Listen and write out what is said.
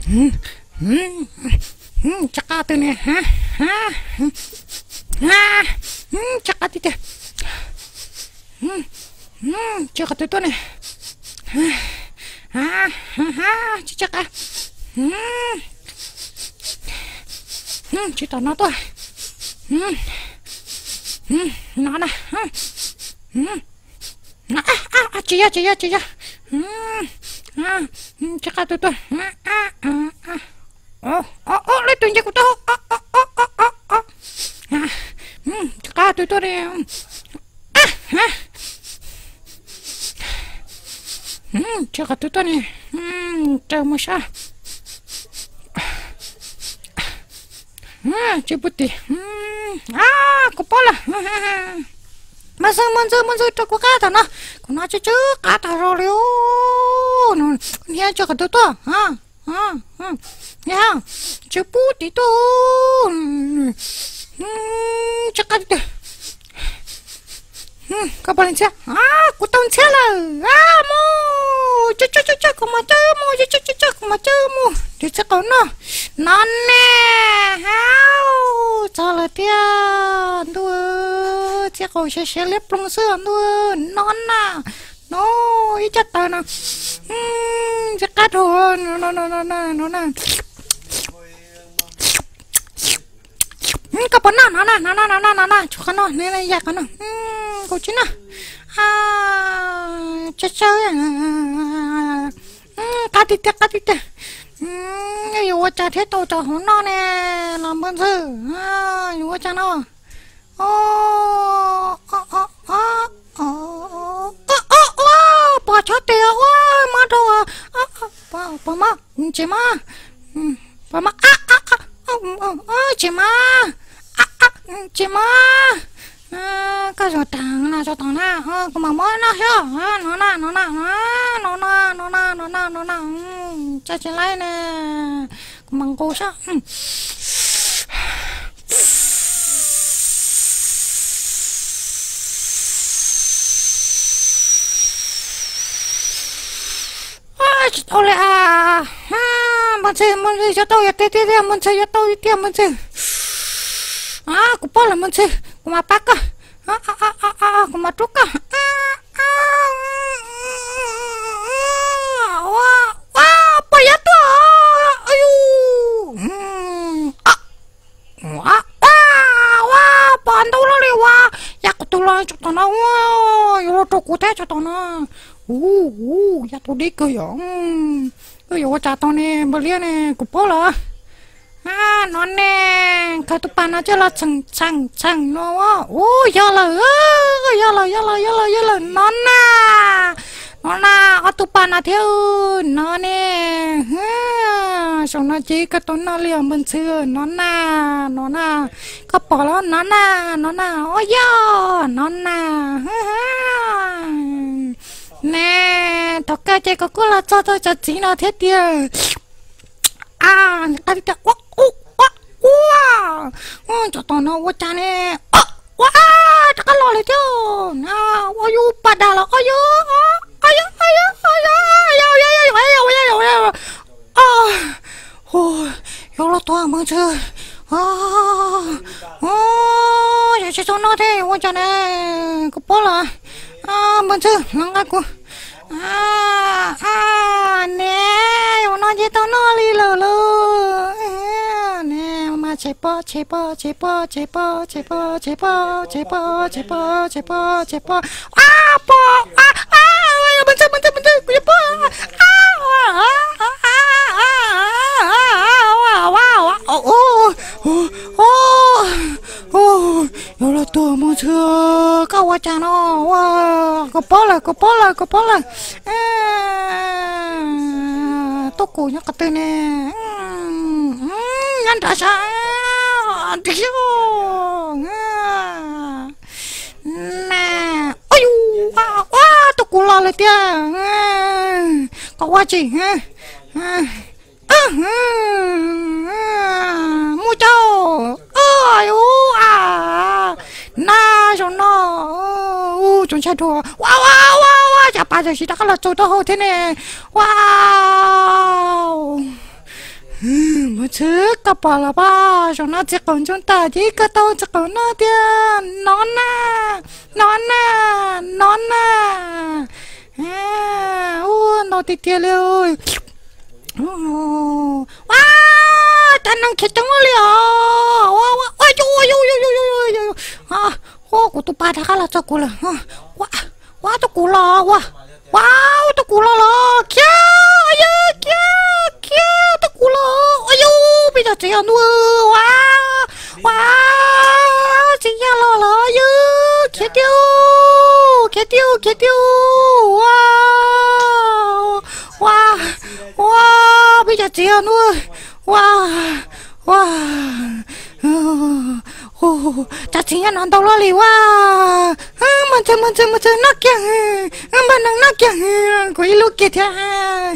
Tsis qab twg ne. Tsis qab tiag tiag. Tsis qab twg tuaj ne. Tsis qab. Tsis tom no tuaj. No na. Tsis yog, tsis yog, tsis yog. Tsis qab twg tuaj. Leej twg nce kuv taub hau. Tsis qab twg tuaj ne. Tsis qab twg tuaj ne. Raws mus sab. Tsis pub tim. Kuv paub lawm. Mas xwb, muaj ntxwg, muaj ntxwg rau kuv qab tam no. Kuv no tsw tsw qab tas zog li. Niag tsis qab twg tuaj. Tsis pub tim tuaj. Tsis qab twg. Koj pom ntxhiab, kuv tau ntxhiab lawm. Mus, coj coj coj, kuv mam coj mus, coj coj coj, kuv mam coj mus. Tus txiv qaub no, no ne, hau, txog lawm tiag ntuj. Txiv qaub siav siav liab ploog xwb ntuj, no na, no, ib caj taws no. Txiv qab rau, no na. Koj puas noj no na, no na, no na, no na, tshuav qhov no, yam qhov no, kaum tsib no. Tsawg tsawg, qab tiag tiag, qab tiag tiag. Yuav ua cas thiaj tau cov hauv no ne, los npawg ntxhw, yuav ua cas no? Pom chob tes ua mob rau, pom mob, tsis mob, pom mob, tsis mob, tsis mob. Koj zaum tas no, zaum tas na, kuv mam muab noj xwb. No na, no na, no na, no na, no na, no na, tsa tsis laib ne, kuv mam nqus xwb. Tsis tau li as. Npawg ntxhw, npawg ntxhw, yuav tau yog tiag tiag, npawg ntxhw, yuav tau tiag npawg ntxhw. Kuv paub lawm npawg ntxhw, kuv mam pab koj, kuv mam rub koj. Ua, pom yav tuaj. Ua, pom ntau loj li ua, yav qhov twg los tso tom no ua, yuav los rau kuv thiab tso tom no. Ua, yav tus dib kawg yom. Koj yuav ua cas tau ne npawg liab ne, kuv paub lawm. No ne, khaws tus pas no coj los txheem txheem txheem no. Ua, yog lawm, yog lawm, yog lawm, yog lawm, yog lawm no na. No na, ob tug pas no thiab no ne. Saum no ces koj tau noj li os npawg ntxhw no na, no na. Koj pom los no na, no na, ua yog no na. Ne, thaum kawg ces koj kuj los txog tau cov txiv no thiab tiag. Ua, ua, ua, cov tom no ua cas ne? Ua, rov qab los li thiab. Ua yus pas dag los, ua yus, ua yus, ua yus, ua yus, yuav los tuag npawg ntxhw. Yog tsis tau noj thiab ua cas ne? Kuv paub lawm. Npawg ntxhw, los nqa kuv. Ne, ua no ces tau noj li lawm lauj. Ne, mas tshem pob, tshem pob, tshem pob, tshem pob, tshem pob, tshem pob, tshem pob, tshem pob, tshem pob, tshem pob, tshem pob. A, pob, a, a, npawg ntxhw, npawg ntxhw, npawg ntxhw, kuv yuav pob. Yuav los tuag npawg ntxhw, koj ua cas no? Ua, kuv paub lawm, kuv paub lawm, kuv paub lawm. Tuaj kuv nyob qhov twg ne? Nyob nram sab. Ua yus, ua, tuaj kuv los lawm tiag. Koj ua tsi? Mus caug. Ua yus, a, na, zoo no. Tsoos ntshai dua. Ua, ua, ua, ua, cas pas tam sim rov qab los txog taub hau thiab ne. Ua, Txwv, koj pom los pab, zaum no txiv qaum ntsoog tag ces koj tau txiv qaum no tiag. No na, no na, no na. Ua ntau tiag tiag li. Ua, tag neeg khiav coob li os. Ua, kuv tus pa rov qab los txog kuv lawm. Ua, tus kuv los ua. Ua, tus kuv los los khiav, yog khiav, khiav tus kuv los. Ua, yog peb cov txiv yog ntuj. Ua, ua, txiv yog los los yog khiav tiag, khiav tiag, khiav tiag. Ua, ua, ua, peb cov txiv yog ntuj. Ua, ua, cov txiv nyob no ntau luaj li ua. Mus txog, mus txog, mus txog, noj kiag. Npaj neeg noj kiag, kuv ib lub kiag thiab.